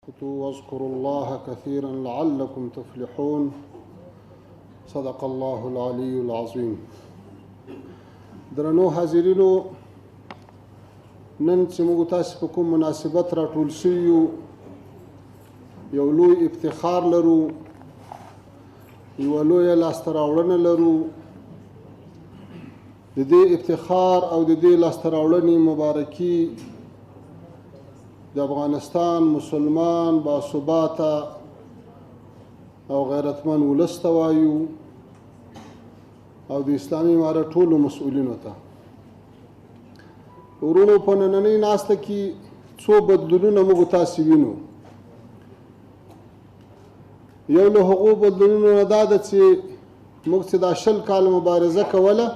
واذكروا الله كثيرا لعلكم تفلحون. صدق الله العلي العظيم. درنو حاضرینو، نن چې موږ تاسو په کوم مناسبت راټول شوي یو، یو لوی افتخار لرو، یوه لویه لاسته راوړنه لرو. د دې افتخار او د دې لاسته راوړنې مبارکي د افغانستان مسلمان باثباته او غیرتمن ولس ته وایو او د اسلامي امارت ټولو مسؤلینو ته. وروڼو، په نننۍ ناسته کې څو بدلونونه موږ تاسې وینو. یو له هغو بدلونونو نه دا ده چې موږ چې دا 20 کاله مبارزه کوله،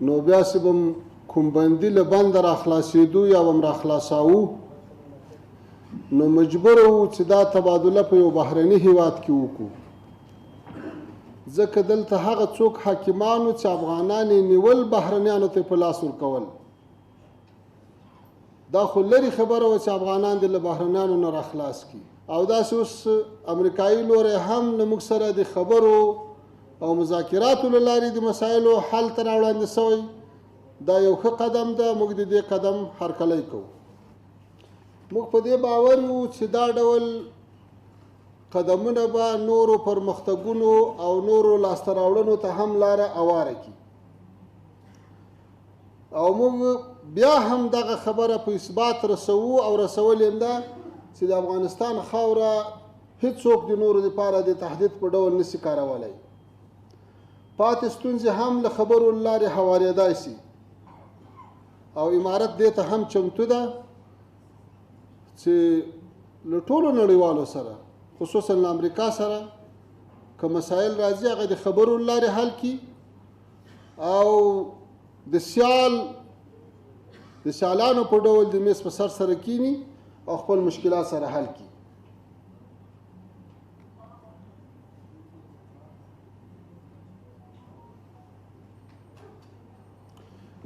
نو بیا چې به کوم بندي له بنده راخلاصېدو یا به م راخلاصاوو، نو مجبور وو چې دا تبادله په یو بهرني هیواد کې وکړو، ځکه دلته هغه څوک حاکمانو چې افغانان یې نیول بهرنیانو ته په لاس ورکول. دا خو لرې خبره وه چې افغانان دې له بهرنیانو نه راخلاص کړي. او داسې اوس امریکایي لوری هم له موږ سره د خبرو او مذاکراتو له لارې د مسایلو حل ته راوړاندې سوی. دا یو ښه قدم ده، موږ د دې قدم هرکلی کوو. موږ په دې باور یو چې دا ډول قدمونه به نورو پرمختګونو او نورو لاسته راوړنو ته هم لاره اواره کړي. او موږ بیا هم دغه خبره په اثبات رسوو او رسولې هم ده چې د افغانستان خاوره هیڅوک د نورو دپاره د تهدید په ډول نسي کارولی. پاتې ستونزې هم له خبرو له لارې هوارېدای سي او امارت دې ته هم چمتو ده چې له ټولو نړیوالو سره، خصوصا له امریکا سره، که مسایل راځي هغه د خبرو له لارې حل کړي او د سیالانو په ډول د میز په سر سره کینی او خپل مشکلات سره حل کړي.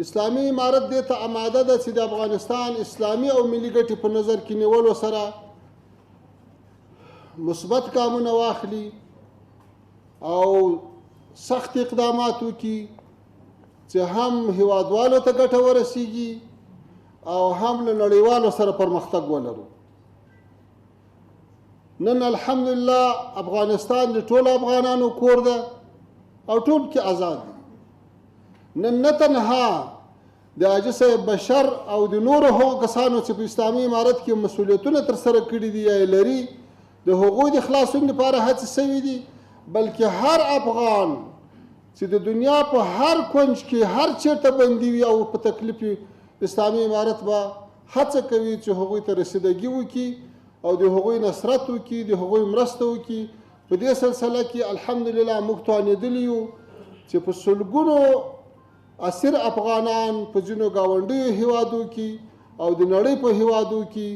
اسلامي امارت دې ته اماده ده چې د افغانستان اسلامي او ملي ګټې په نظر کې نیولو سره مثبت ګامونه واخلي او سخت اقدامات وکړي چې هم هیوادوالو ته ګټه ورسیږي او هم له نړیوالو سره پرمختګ ولرو. نن الحمدلله افغانستان د ټولو افغانانو کور ده او ټول کې آزاد دي. نن نه تنها د حاجي صاحب بشر او د نورو هغو کسانو چې په اسلامي امارت کې مسؤلیتونه ترسره کړي دي یا یې لري، د هغوی د خلاصون لپاره هڅې سوي دي، بلکې هر افغان چې د دنیا په هر کنج کې هر چېرته بندي وي او په تکلیف وي، اسلامي امارت به هڅه کوي چې هغوی ته رسیدګي وکړي او د هغوی نصرت وکړي، د هغوی مرسته وکړي. په دې سلسله کې الحمدلله موږ توانېدلي یو چې په سلګونو اسیر افغانان په ځینو ګاونډیو هیوادو کې او د نړۍ په هیوادو کې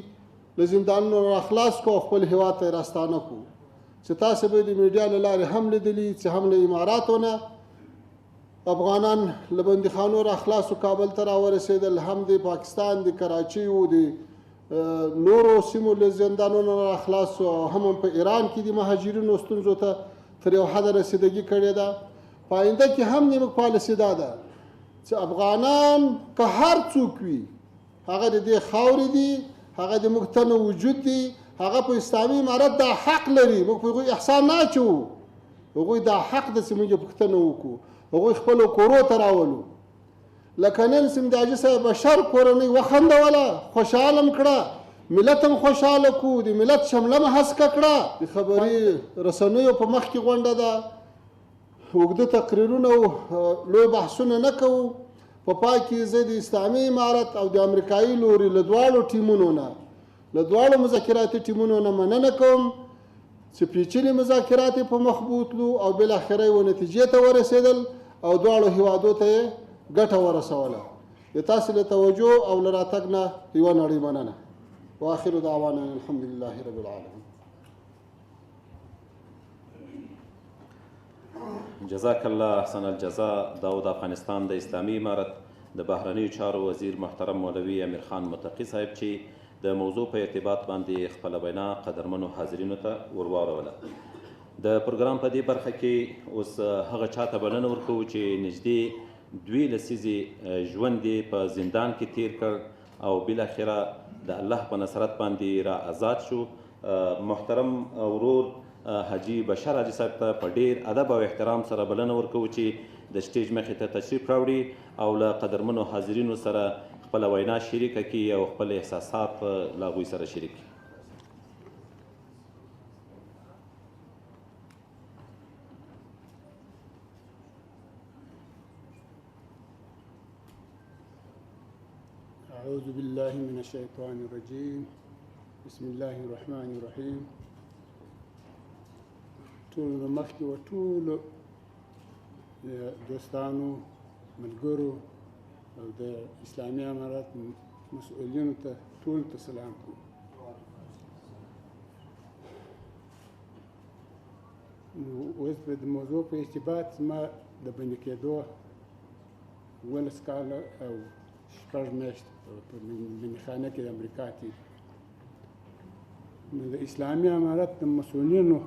له زندانونو راخلاص کړو او خپل هیواد ته یې راستانه کړو، چې تاسې به د میډیا له لارې هم لیدلي چې هم له اماراتو نه افغانان له بندیخانو راخلاصو کابل ته راورسېدل، هم د پاکستان د کراچۍ او د نورو سیمو له زندانونو راخلاصو او هم په ایران کې د مهاجرینو ستونزو ته تر یو حده رسیدګي کړې ده. په آینده کې هم زموږ پالیسي دا ده چې افغانان که هر څوک وي، هغه د دې خاورې دي، هغه د موږ تنه وجود دي، هغه په اسلامي امارت دا حق لري. موږ په هغوی احسان نه اچوو، هغوی دا حق ده چې موږ یې پوښتنه وکړو، هغوی خپلو کورو ته راولو. لکه نن چې د حاجي صاحب بشر کورنۍ وخندوله، خوشحاله هم کړه، ملت هم خوشحاله کړو، د ملت شمله هم هسکه کړه. د خبري رسنیو په مخ کې غونډه ده، اوږده تقریرونه او لوی بحثونه نه کوو. په پای کې زه د اسلامي امارت او د امریکایي لوري له دواړو ټیمونو نه، له دواړو مذاکراتي ټیمونو نه مننه کوم چې پیچلي مذاکرات یې په مخ بوتلو او بالاخره یوه نتیجې ته ورسېدل او دواړو هیوادو ته یې ګټه ورسوله. د تاسې له توجه او له راتګ نه یوه نړۍ مننه. واخر دعوانا الحمد لله رب العالمین. جزاک الله احسن الجزا. دا و د افغانستان د اسلامي امارت د بهرنیو چارو وزیر محترم مولوي امیرخان متقي صاحب چې د موضوع په ارتباط باندې خپله وینا قدرمنو حاضرینو ته ورواوروله. د پروګرام په دې برخه کې اوس هغه چاته بلنه ورکوو چې نږدې 2 لسیزې ژوند یې په زندان کې تیر کړ او بالاخره د الله په نصرت باندې را آزاد شو. محترم ورور حاجي بشر حاجي صاحب ته په ډیر ادب او احترام سره بلنه ورکوو چې د سټیج مخې ته تشریف راوړي او له قدرمنو حاضرینو سره خپله وینا شریکه کړي او خپل احساسات له هغوی سره شریک کړي. أعوذ بالله من الشيطان الرجيم. بسم الله الرحمن الرحيم. ټولو نه مخکې و ټولو دوستانو، ملګرو او د اسلامي امارت مسؤلینو ته ټولو ته سلام کوم. نو اوس به د موضوع په ارتباط زما د بندي کېدو 18 کاله او 6 میاشتې په بندیخانه کې د امریکا تېر. نو د اسلامي امارت د مسؤلینو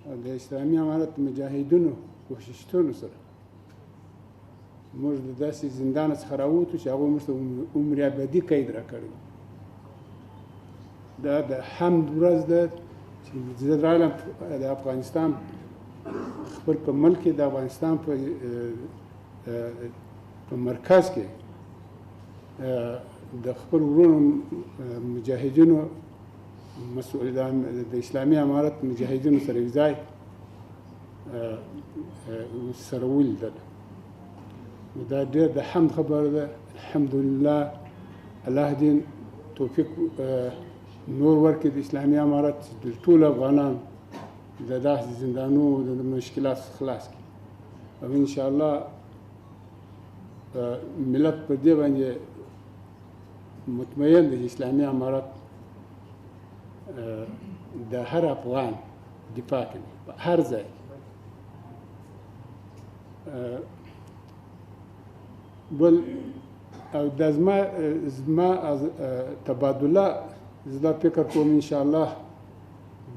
او د اسلامي امارت مجاهدینو کوششونو سره موږ د داسې زندان څخه راووتو چې هغوی موږ ته عمر ابدي قید راکړی. دا د حمد ورځ ده چې زه راغلم د افغانستان خپل په ملک کې، د افغانستان په مرکز کې د خپل وروڼو مجاهدینو مسؤلان د اسلامي امارت مجاهدینو سره یو ځای سره ولیدل. نو دا ډېر د حمد خبره ده. الحمدلله الله دې توفیق نور ورکړي د اسلامي امارت چې د ټولو افغانان د داسې زندانو د مشکلاتو څخه خلاص کړي او انشاءالله ملت پر دې باندې مطمئن دی چې اسلامي امارت د هر افغان دفاع کوي په هر ځای. بل او دا زما تبادله زه دا فکر کوم انشاءالله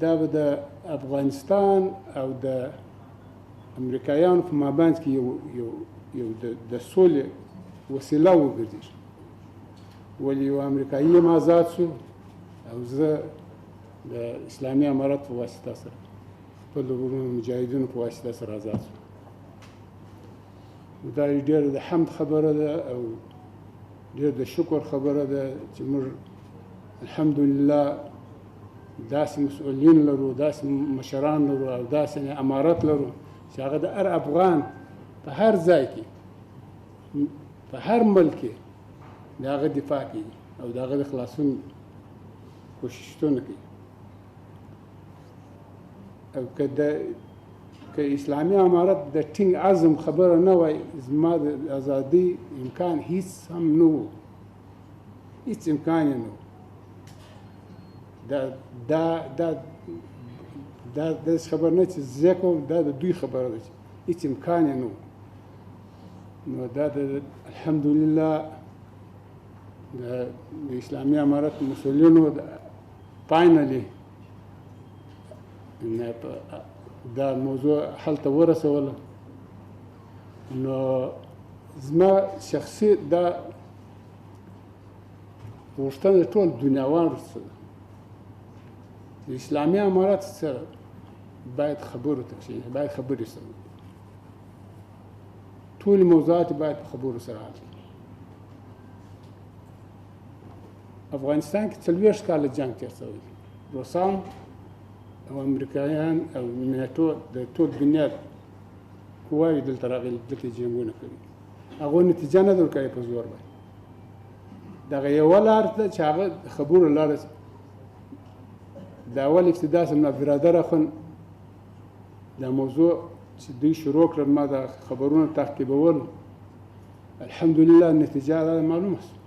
دا به د افغانستان او د امریکایانو په مابینځ کې یو یو یو د سولې وسیله وګرځي. ولې یو امریکایي هم ازاد شو او زه د اسلامي امارت په واسطه سره خپل وروڼو مجاهدینو په واسطه سره ازاد شو. دا ډېره د حمد خبره ده او ډېر د شکر خبره ده چې موږ الحمدلله داسې مسؤلین لرو، داسې مشران لرو او داسې امارت لرو چې هغه د هر افغان په هر ځای کې په هر ملک کې د هغه دفاع کوي او د هغه د خلاصون کوششونه کوي. او که اسلامي امارت د ټینګ عزم خبره نه وای، زما د ازادۍ امکان هیڅ هم نه و، هیڅ امکان یې نه و. دا دا دا دا داسې خبره نه چې زه کوم، دا د دوی خبره ده چې هیڅ امکان یې نه و. نو دا د الحمدلله د اسلامي امارت مسؤلینو finally دا موضوع حل ته ورسوله. نو زما شخصي دا غوښتنه ټول دنیاوالو څخه ده، اسلامي امارت سره باید خبرو ته کښېني، باید خبرې سره وکړي، ټولې موضوعات باید په خبرو سره حل کړي. افغانستان کې 40 کاله جنګ تېر شوی دی. روسان او امریکایان او ناتو د ټول دنیا قواوې دلته راغلي، دلته جنګونه کوي، هغو نتیجه نه ده ورکړې په زور باندې. دغه یوه لار ده چې هغه خبرو لاره د اول ابتدا سره برادر اخوند دا موضوع چې دوی شروع کړل، ما دا خبرونه تعقیبول، الحمدلله نتیجه دا معلومه شوه.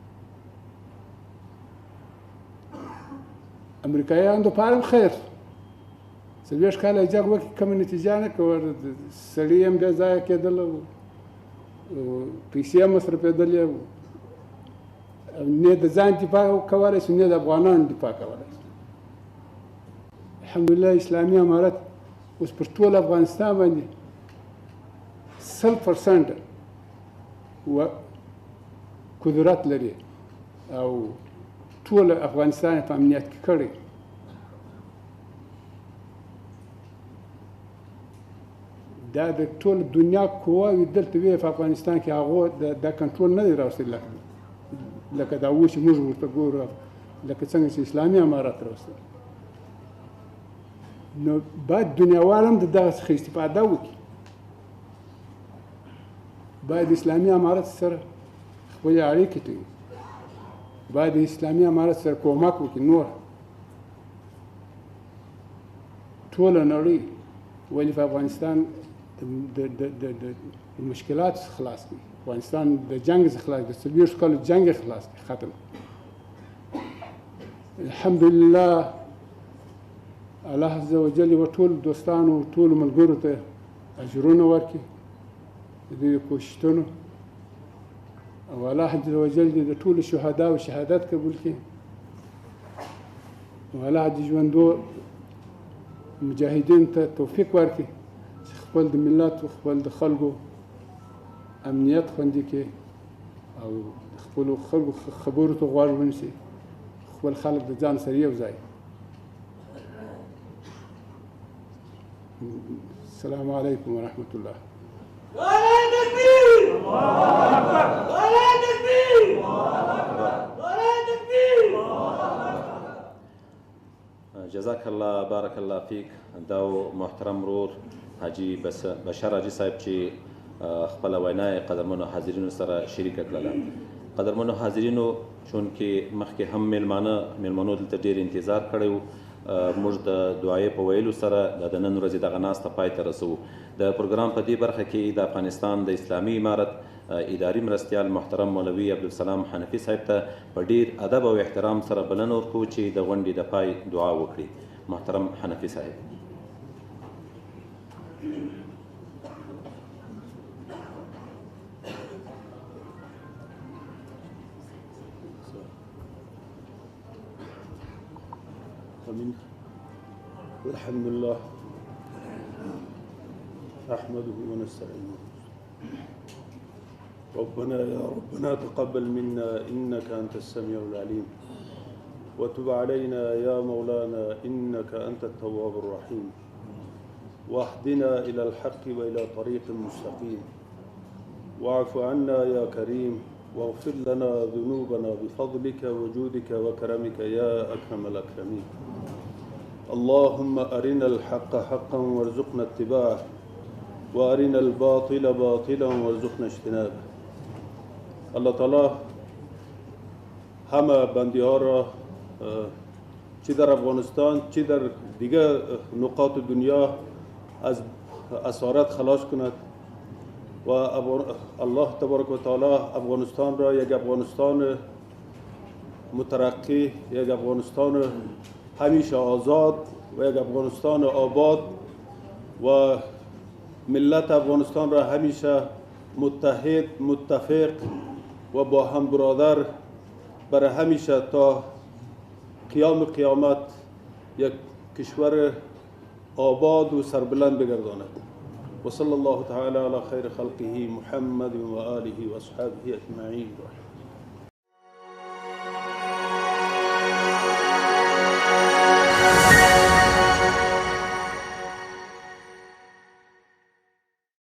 امریکایانو دپاره هم خیر، 40 کاله یې جنګ وکړي، کومه نتیجه نه کوله، سړي هم بې ځایه کېدل او پیسې هم مصرفېدلې. نه د ځان دفاع کولی شو، نه د افغانانو دفاع کولی شو. الحمدلله اسلامي امارت اوس پر ټول افغانستان باندې 100% قدرت لري او ټول افغانستان په امنیت کې کړی. دا د ټول دنیا قواوې دلته وې په افغانستان کې، هغو دا کنټرول نه دی راوستی لکه دا اوس چې موږ ورته ګورو، لکه څنګه چې اسلامي امارت راوستی. نو باید دنیاوال هم د دغه څخه استفاده وکړي، باید اسلامي امارت سره خپلې اړیکې ټینګ، باید اسلامي امارت سره کومک وکړي. نور ټوله نړۍ ولې په افغانستان د مشکلات څخه خلاص کړي، افغانستان د جنګ څخه خلاص کړي، د 40 کالو جنګ یې خلاص کړي، ختم. الحمدلله الله عز وجل و ټول دوستانو ټولو ملګرو ته اجرونه ورکړي د دوی کوششونو، او الله عز وجل دې د ټولو شهداو شهادت قبول کړي، او الله دې ژوندو مجاهدین ته توفیق ورکړي چې خپل د ملت او خپل د خلکو امنیت خوندي کړي او د خپلو خلکو خبرو ته غوږ ونیسي، خپل خلک د ځان سره یو ځای. السلام علیکم ورحمة الله. جزاک الله بارک الله فیک. دا محترم ورور حاجي بشر حاجي صاحب چې خپله وینا یې قدرمنو حاضرینو سره شریکه کړله. قدرمنو حاضرینو، چونکې مخکې هم میلمنو دلته ډېر انتظار کړی و، موږ د دعایې په ویلو سره د نن ورځې دغه ناسته پای ته رسوو. د پروګرام په دې برخه کې د افغانستان د اسلامي امارت اداري مرستیال محترم مولوي عبدالسلام حنفي صاحب ته په ډېر ادب او احترام سره بلنه ورکوو چې د غونډې د پای دعا وکړي. محترم حنفي صاحب. الحمد لله نحمده ونستعينه. ربنا يا ربنا تقبل منا إنك أنت السميع العليم، وتب علينا يا مولانا إنك أنت التواب الرحيم، واهدنا إلى الحق وإلى طريق مستقيم، واعف عنا يا كريم، واغفر لنا ذنوبنا بفضلك وجودك وكرمك يا أكرم الأكرمين. اللهم أرنا الحق حقا وارزقنا اتباعه، وأرنا الباطل باطلا وارزقنا اجتنابه. الله تعالی همه بندی ها را چی در افغانستان چی در دیگر نقاط دنیا از اسارت خلاص کند و الله تبارک و تعالی افغانستان را یک افغانستان مترقی، یک افغانستان همیشه آزاد و یک افغانستان آباد و ملت افغانستان را همیشه متحد، متفق و با هم برادر برای همیشه تا قیام قیامت یک کشور آباد و سربلند بگرداند. و صلی الله تعالی علی خیر خلقه محمد و آله و اصحابه اجمعین.